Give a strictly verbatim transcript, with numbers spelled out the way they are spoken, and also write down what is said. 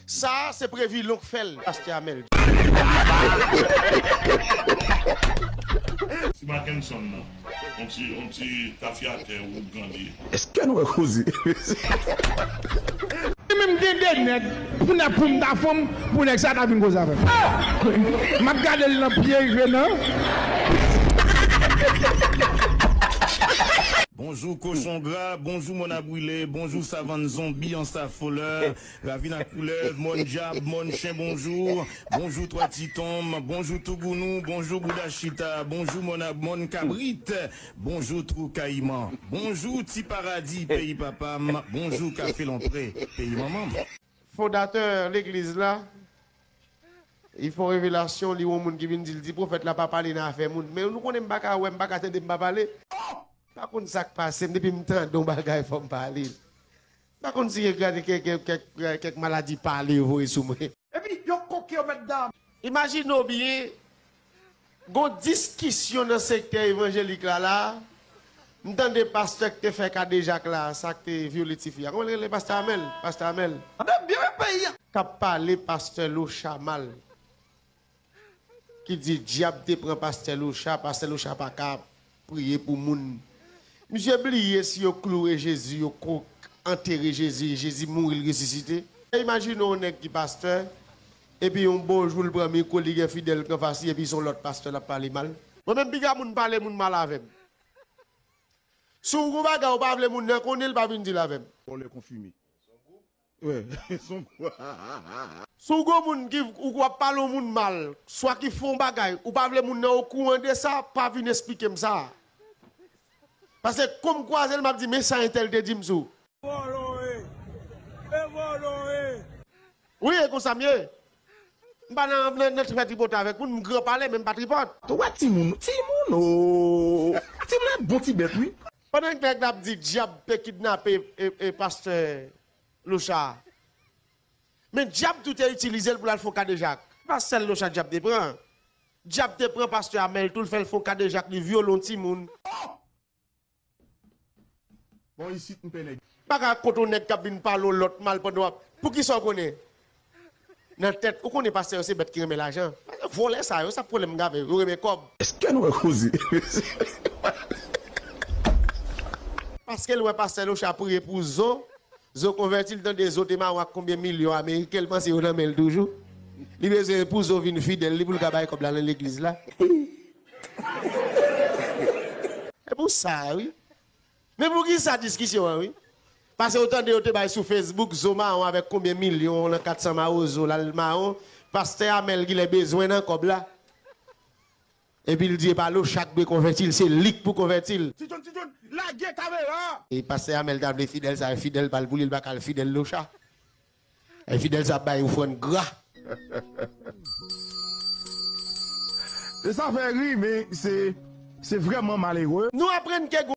Sa a se Previlon k fè l, Pastè Amèl. Ti Mackenson nan, yon ti, yon ti tafyatè ougande. Èske nou wè koze? Mwen menm gen de nèg pou nèg pou m ta fanm pou nèg sa ta vin koze avè m. M ap gade l nan pye rive nan. Bonjou kochon gra, bonjou mòn a brile, bonjou savann zonbi an sa folè, ravin a koulèv, mòn djab, mòn chen bonjou, bonjou twa ti tonm, bonjou tougounou, bonjou bouda chita, bonjou mòn a mòn kabrit, bonjou twou kayiman, bonjou ti paradi peyi papa m, bonjou kafe lonpre peyi manman m. Fondatè legliz la, li fè yon revelasyon, li wè yon moun ki vin di l, di pwofèt la pa pale nan afè moun. Men nou konnen m pa ka wè, m pa ka tande m pa pale. M pa konn sa k pase m, depi m tande yon bagay fò m pale. M pa konn si gen kèk, kèk, kèk, kèk maladi pale yo voye sou mwen. Epi yo koke yo mèt dam. Imajine w byen, gon diskisyon nan sektè evanjelik la la, m tande pastè k te fè kadejak la, sa k te vyole tifi a. Kòman l rele? Pastè Amèl, Pastè Amèl. Tande byen men peyi a. K ap pale pastè Locha mal. Ki di dyab te pran pastè Locha, pastè Locha pa ka priye pou moun. Misye bliye si yo kloure Jezi, yo ko antere Jezi, Jezi mouri, l resisite. Imajine yon nèg ki pastè, epi yon bon jou l pran mikwo, li gen fidèl k anfas li, epi se yon lòt pastè l ap pale mal. Mwen menm piga moun pale moun mal avè m. Si w gon bagay ou pa vle moun nan konnen l, pa vin di l avè m. Vòlè konfime. Wè, son Si w gon moun ki ou w ap pale yon moun mal, swa ki fè yon bagay, ou pa vle moun nan okouran de sa, pa vin esplike m sa. Paske kou m kwaze l, m ap di, men sa entèl te di m sou. Vòlò w ye. E vòlò w ye. Wi, e konsa m ye. M pa nan, nan, nan fè tripotay avèk moun, m gran pale, men m pa tripòt. Ou wè timoun, timoun o. Timoun se bon ti bèt, wi. Pandan nèg la ap di dyab te kidnape e, e pastè Locha. Men dyab tou te itilize l pou l al fè yon kadejak. Pa sèl Locha dyab te pran. Dyab te pran pastè Amèl tou, l fè l fè yon kadejak, li vyole yon timoun. Bon, isit m pè nèg. Pa ka kote yon nèg k ap vin pale yon lòt mal pandan w ap. Poukisa w konnen? Nan tèt, ou konnen pastè yo se bèt ki renmen lajan. Vòlè sa yo, sa pwoblèm m gen avè yo, yo renmen kòb. Èske nou wè koze? Paske l wè pastè Locha priye pou zo, zo konvèti, l tande zo te mawon ak konbyen milyon ameriken, l panse yo nan men l toujou. Li bezwen pou zo vin fidèl li pou l ka bay kòb la nan legliz la. Se pou sa wi. Men poukisa diskisyon an wi? Paske ou tande yo te bay sou Facebook zo mawon avèk konbyen milyon nan kat san mawozo l al mawon, pastè Amèl genlè bezwen nan kòb la. Epi l di e pa Locha k dwe konvèti l, se li k pou konvèti l. Ti John, Ti John, lage kamera a! E pastè Amèl ta vle fidèl sa, e fidèl pa l pou li, l pa ka al fidèl Locha. Enfidèl sa ap bay ofrann gra. E sa fè ri, men se, se vrèman malere. Nou aprann ke